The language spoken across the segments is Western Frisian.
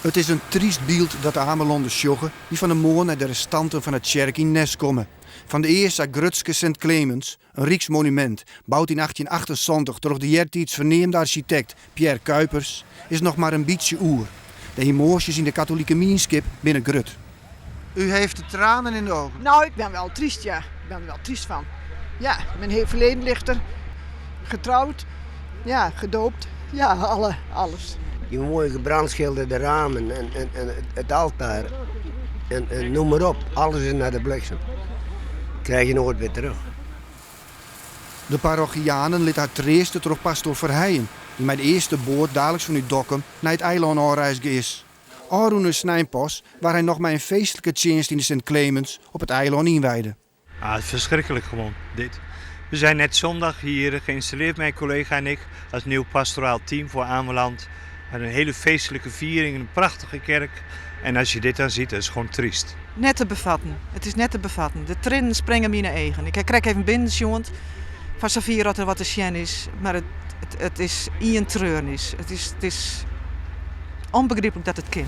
It is in tryst byld dat de Amelanners sjogge dy't fan 'e moarn nei de restanten fan 'e tsjerke yn Nes komme. Fan de earst sa grutske Sint Clemens, in ryksmonumint, boud yn 1878 troch de eartiids ferneamde arsjitekt Pierre Cuypers, is noch mar in bytsje oer. De emoasjes yn de katolike mienskip binne grut. U heeft de tranen in de ogen. Nou, ik ben wel triest, ja. Ik ben er wel triest van. Ja, mijn heel verleden ligt er. Getrouwd, ja, gedoopt, ja, alle, alles. Die mooie gebrandschilderde ramen en, en, en het altaar en, en noem maar op. Alles is naar de bliksem. Krijg je nooit weer terug. De parochianen litte har treaste troch pastoar Verheijen, dy't mei de earste boat daliks fanút Dokkum nei it eilân ôfreizge is. Ofrûne snein pas waard hy noch mei in feestlike tsjinst yn de Sint Clemens op it eilân ynwijde. Ah, het is verschrikkelijk gewoon, dit. We zijn net zondag hier geïnstalleerd, mijn collega en ik, als nieuw pastoraal team voor Ameland. Met een hele feestelijke viering, een prachtige kerk. En als je dit dan ziet, dat is gewoon triest. Net te bevatten. It is net te bevatten. De triennen springe myn eagen. Ik ha krekt even binnen sjoen foar safier oft der wat te sjen is, mar it, it, it is ien treurnis. It is, it is ûnbegryplik dat it kin.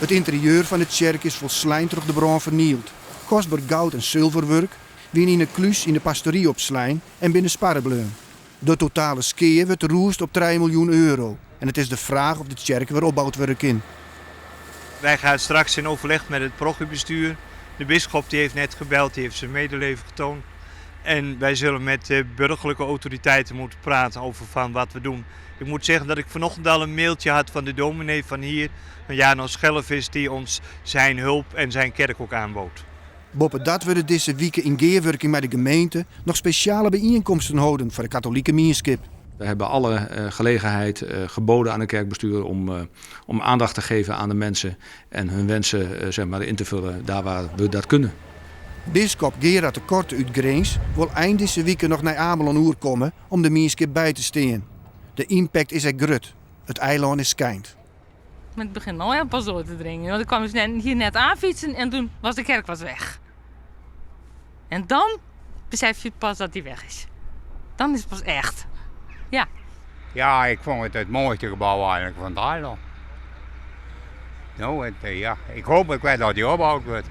It ynterieur fan de tsjerke is folslein troch de brân fernield. Kostber goud en sulverwurk wiene yn 'e klús yn de pastory opslein en binne sparre bleaun. De totale skea wurdt rûsd op trije miljoen euro en it is de fraach oft de tsjerke wer opboud wurde kin. Wij gaan straks in overleg met het parochiebestuur. De bisschop die heeft net gebeld, die heeft zijn medeleven getoond. En wij zullen met de burgerlijke autoriteiten moeten praten over van wat we doen. Ik moet zeggen dat ik vanochtend al een mailtje had van de dominee van hier, van Janos Schellevis, die ons zijn hulp en zijn kerk ook aanbood. Boppedat wurde dizze wike yn gearwurking mei de gemeente noch spesjale byienkomsten holden foar de katolike mienskip. We hebben alle eh, gelegenheid eh, geboden aan het kerkbestuur om, eh, om aandacht te geven aan de mensen en hun wensen zeg maar, in te vullen daar waar we dat kunnen. Biskop Gerard de Korte út Grins wol ein dizze wike noch nei Amelân oerkomme om de mienskip by te stean. De ympakt is ek grut. It eilân is skeind. Maar het begint nou pas door te dringen. Want ik kwam dus net, hier net aanfietsen en toen was de kerk was weg. En dan besef je pas dat die weg is. Dan is het pas echt. Ja. Ja, ik vond het het mooiste gebouw eigenlijk van het eiland. Nou, het, eh, ja, ik hoop ik weet dat die opgebouwd wordt.